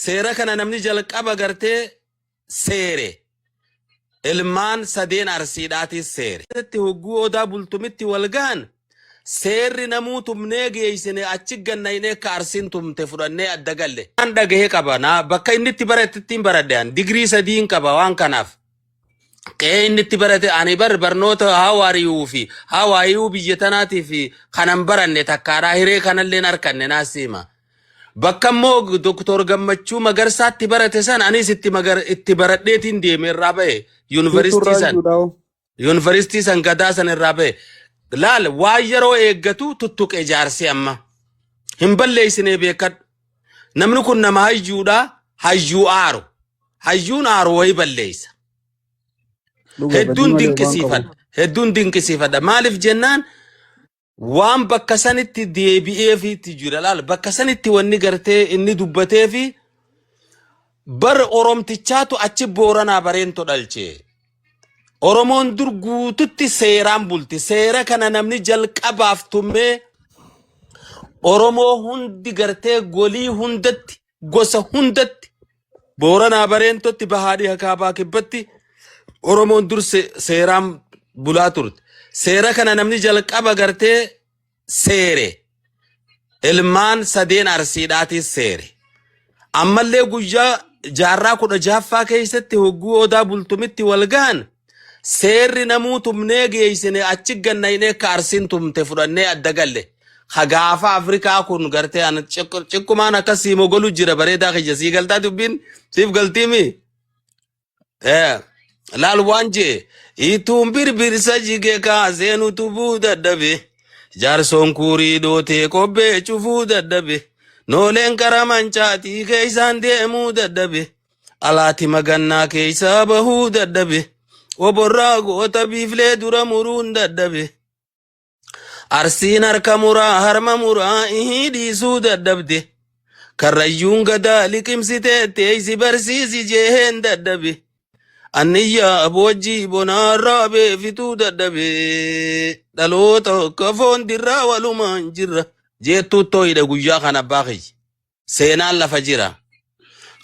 Seera kana namni jalqaba gartee seere. Ilmaan sadeen Arsiidhaatis seere. Keessatti hogguu Odaa Bultumitti wal gahan seerri namuu tumnee geeysine achi gannaynee akka Arsiin tumte fudhannee adda galle. Waan dhagahe qaba. Na bakka inni itti baratettiin baradhe an. Digirii sadiin qaba waan kanaaf. Qe'ee inni itti barate ani bar barnoota hawaariyuu fi hawaayuu biyya tanaatii fi kanan baranne takkaadhaa hiree kanalleen harkanne naas hima. Bakka immoo Doktor Gammachuu Magarsaatti barate san anis itti magar itti baradheetiin deeme irraa ba'e Situ yuunivarsiitii san raajuudha hoo. yuunivarsiitii san gadaa san irraa ba'e. Laal waan yeroo eeggatu tuttuqe jaarsi amma. Hin balleessinee beekadhu. Namni kun nama hayyuudha hayyuu aaru. Hayyuun aaru wayii balleessa. Dhuga badii Hedduun malee waan qabu. dinqisiifadha. Hedduun dinqisiifadha. Maaliif jennaan waan bakka sanitti deebi'eefiitti jira laal bakka sanitti wanni gartee inni dubbateefi bar oromtichaatu achi booranaa bareento dhalche. Oromoon dur guututti seeraan bulti. Seera kana namni jalqabaaf tumee Oromoo hundi gartee golii hundatti gosa hundatti Booranaa Bareentotti bahaa dhiha kaabaa kibbatti Oromoon dur seeraan bulaa turte. Seera kana namni jalqaba gartee seere. Ilmaan sadeen Arsiidhaatis seere. Ammallee guyyaa jaarraa 16ffaa keessatti hogguu Odaa Bultumitti wal gahan seerri namuu tumnee geessine achi gannaynee akka Arsiin tumte fudhannee adda galle. Ka gaafa Afrikaa kun gartee an ciqqumaan akkas sii mogolu jira bareedaa kiyya sii galtaa dubbiin siif galtiimi. Laal waan jee ituun birbirsa jige kaaseen utubuu dadhabe jaarsoon kuurii dhootee kobbee cufuu dadhabe nooleen kara mancaatii keeysaan deemuu dadhabe alaati magannaa keeysaa bahuu dadhabe oborraa goota biiflee dura muruun dadhabe Arsiin harka muraa harma muraa ihii dhiisuu dadhabde. Karrayyuun gadaa liqimsitee teessi barsiisi jeeheen dadhabe. Anniyyaa aboojjii bonaarraa beefituu dadhabe. Dhaloota akka foon dirraa walumaan jirra. Jeettuu tooyidha guyyaa kana abbaa kiyya. Seenaan lafa jira.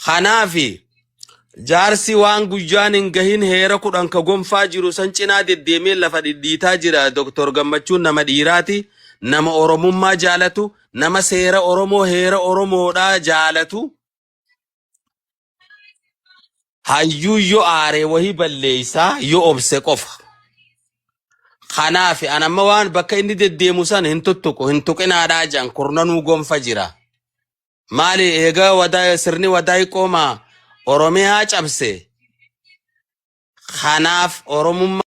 Kanaafi jaarsi waan guyyaan hin gahin heera 10 ka gonfaa jiru san cinaa deddeemee lafa dhidhiitaa jira. Doktor Gammachuun nama dhiiraati. Nama Oromummaa jaalatu. Nama seera Oromoo heera Oromoodhaa jaalatu. Hayyuu yoo aaree wahii balleeysaa yoo obse qofa. Kanaaf an amma waan bakka inni deddeemu san hin tuttuqu hin tuqinaadhaa jedhan kurnanuu gonfa jira. Maali eega wadaa sirni wadaa qooma Oromiyaa cabse. Kanaaf Oromummaa.